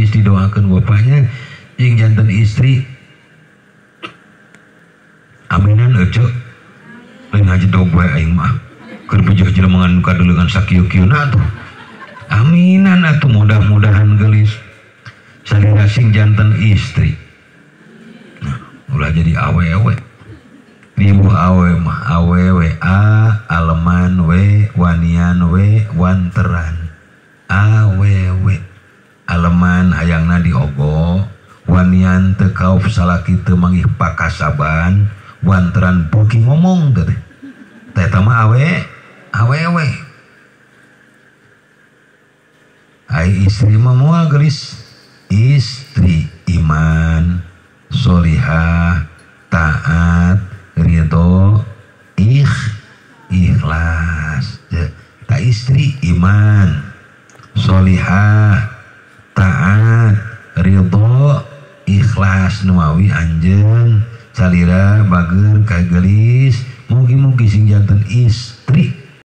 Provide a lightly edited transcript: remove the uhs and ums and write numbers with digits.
Didoakeun bapaknya jeung janten istri. Aminan ece lain ngajedog bae aing mah keur pijuh jelema ngan kadeuleungan sakieu-kieuna atuh. Aminan atuh mudah-mudahan geulis salira sing janten istri. Nah, ulah jadi awewe. Ribuh awe mah awewe a aleman we wanian we wanteran. Awewe aleman hayangna diogo, wanian teu kauf salaki teu manggih pakasaban, wanteran beuki ngomong teh. Teh eta mah awe awewe. Ai istri mah moal geulis. Istri iman, solihah, taat, ridho, ikhlas. Ta istri iman, solihah, taat, ridho, ikhlas. Numawi anjeun salira bager ka geulis, mugi-mugi sing janten istri.